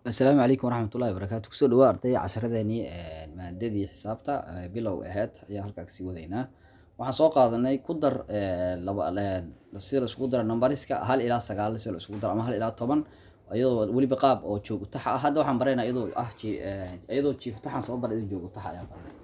Asalaamu calaykum waraxmatullaahi wabarakaatu. Kusoo dhawaa, arday, casharadeenii maadadii xisaabta bilow ahayd ayaa halkaa kasii wadaynaa. Waxaan soo qaadanay ku dar laba, sida la iskugu daro numberiska 1 ilaa 9, sida la iskugu daro ama 1 ilaa 10, iyadoo weliba qaab oo joogutax ah. Hadda waxaan baraynaa iyadoo ah iyadoo jiifutaxaan soo baray, iyadoo joogutax ayaan baranay.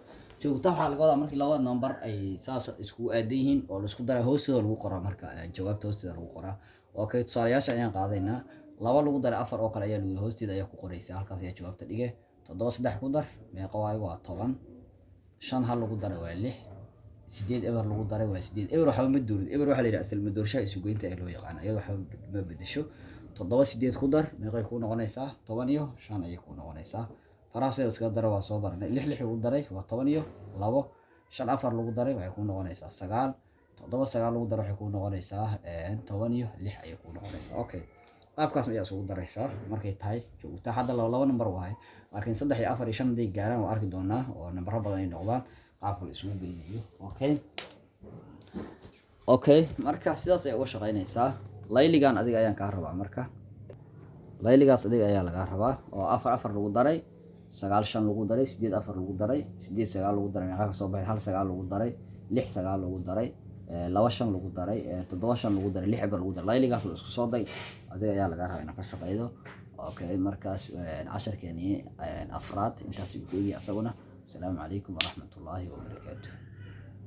Joogutax waxaa laga wadaa markii labada number ay saas iskugu aadan yihiin oo la isku daray, hoosteeda lagu qoraa. Marka jawaabta hoosteeda lagu qoraa. Okay, tusaalayaasha ayaan qaadaynaa. Laba lagu daray afar oo kale ayaa lagu yidhi, hoosteeda ayaa ku qoraysa, halkaas ayaa jawaabta dhige. Toddoba saddex ku dar meeqa waayo? Waa 10. Shan hal lagu daray waa lix. Sideed eber lagu daray waa sideed. Eber waxba ma doorid. Eber waxaa la yidhaha asal madoorshaha isugeynta ee loo yaqaana, iyada waxba ma bedesho. Toddoba sideed ku dar meeqay kuu noqonaysaa? 15 ayay kuu noqonaysaa. Faraha sida iskaga dara waa soo baranay. Lix lix lagu daray waa 12. Shan afar lagu daray waxay kuu noqonaysaa sagaal. Toddoba sagaal lagu daray waxay kuu noqonaysaa 16 ayay kuu noqonaysaa. Okay, qaabkaas ayaa isugu daraysaa markay tahay joogta. Hadda laba laba number waaye, laakiin saddex iyo afar iyo shan hadday gaaraan waa arki doonaa oo nambaro badan ay noqdaan qaabka la isugu geynayo. Okay, marka sidaas ayay uga shaqaynaysaa. Layligan adiga ayaan kaa rabaa. Marka layligaas adiga ayaa lagaa rabaa oo afar afar lagu daray sagaal, shan lagu daray sideed, afar lagu daray sideed, sagaal lagu daray meeqa kasoo baxay? Hal sagaal lagu daray lix, sagaal lagu daray laba, shan lagu daray toddoba, shan lagu daray lix, eber lagu daray. Layligaas la isku soo day adiga ayaa lagaa rabaa inaad ka shaqeydo. Okay, markaas casharkeenii afraad intaas ayuu ku egyahay asaguna. Asalaamu calaykum waraxmatullaahi wabarakaatu.